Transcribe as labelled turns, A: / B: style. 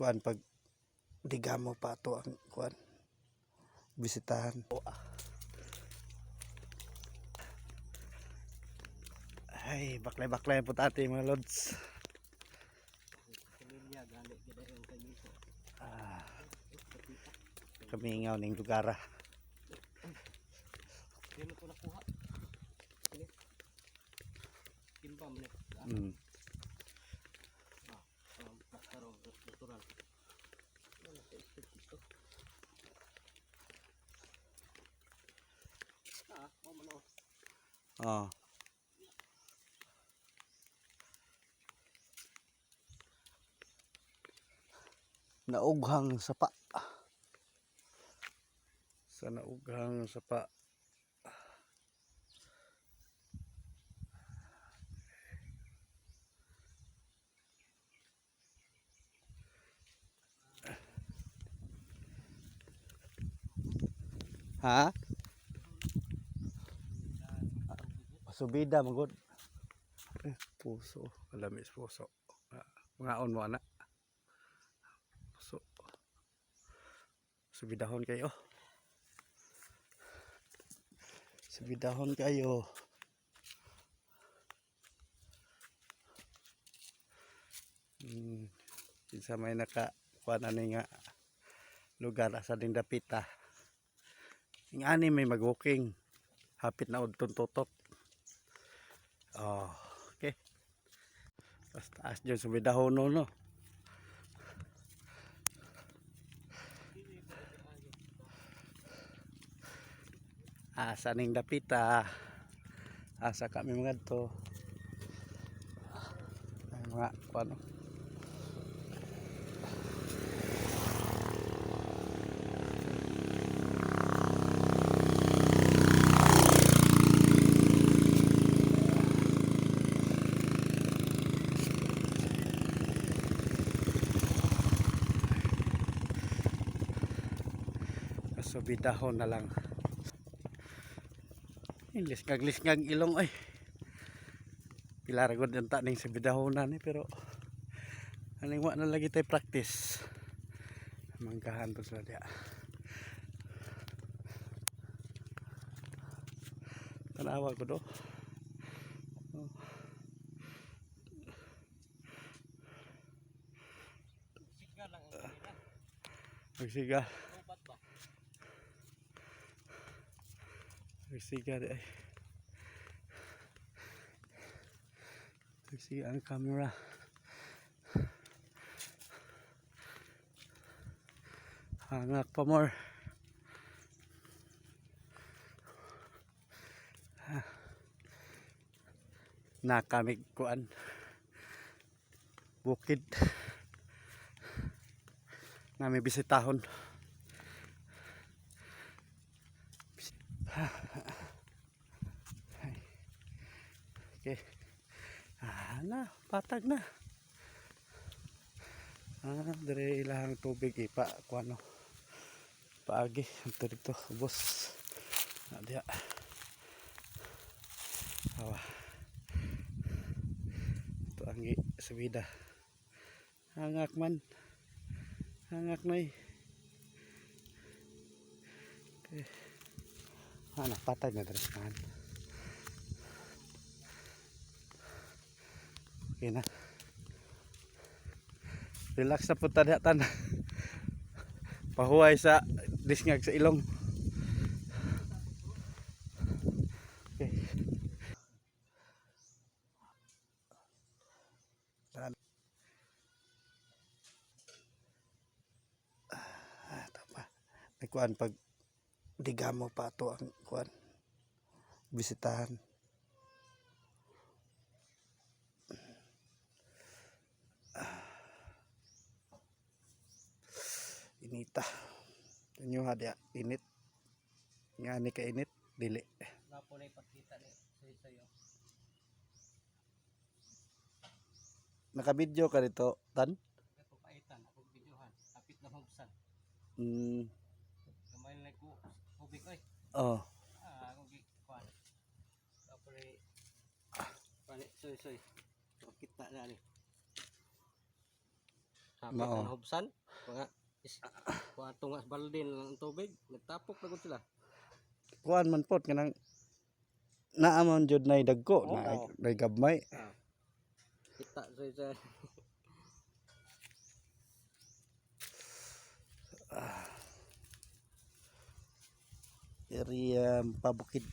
A: Kuan pag digamo pa ato ang kuan bisitahan. Ay, baklay-baklay po tati, mga lods.
B: Pamilya gali gid ang kamiso.
A: Ah, kamingaw ning lugar ah.
B: Dili ko nakuha. Kini. Timba man ni. Karon natural. Wala sa isip dito. Ah, mo man oh.
A: Oh. Naughang sapa. Sa naughang sapa. Ha? Subida magod. Eh, puso. Alamis puso. Ah, mangaon mo ana. Puso. Subidahon kayo. Subidahon kayo. Kinsa may naka kuan ani nga lugar, asa ding dapita. Ing ani may mag-walking. Hapit na udtong tutok. Oh, okay. Taas taas dyan sa may dahon no, no. Asa ning dapita. Asa kami mga to. Ay, mga kuano. Subidahon na lang. Lisngag-lisngag ilong ay. Pila ra gud unta ning subidahonan ni, pero aning wa na lagi tay practice. Manggahan to sila diya. Tanawa ko do. Oh.
B: Siga lang ang kanila.
A: Magsiga.
B: Rubat ba?
A: Magsiga di ay. Magsiga ang camera. Hangak pa more. Nakamig kuan. Bukid. Nami bisitahon. Okay. Ah, na, patag na. Ah, dire ilahang tubig ipa kuano. Paagi anto dito, ubos. Na diha. Awa. Ito ang subida. Hangak man. Hangak noy. Okay. Ah, na patag na dire man. Okay na. Relax na punta diha tan. Pahuway sa disngag sa ilong. Okay. Tara. Ah, tama. Nagkuan pag digamo pa ato ang kuan bisitahan. Inita. Inyo ha diya, init. Nga ni ka init, dili.
B: Napo na ipakita ni sayo sayo.
A: Nakabidyo ka dito, tan?
B: Kapaitan akong videohan. Kapit na hubsan. Gamay na ko hubig oy.
A: Oh.
B: Ah, akong gi kuan. Napo na kuan soy soy. Pakita na ni. Hapit
A: Mao.
B: na nahubsan. Mga is kuha tungas balde na lang ang tubig, nagtapok na gud sila.
A: Kuan man pot kanang naa man jud nay dagko
B: Oo.
A: na nay gabmay.
B: Kita sa isa.
A: Area pabukid.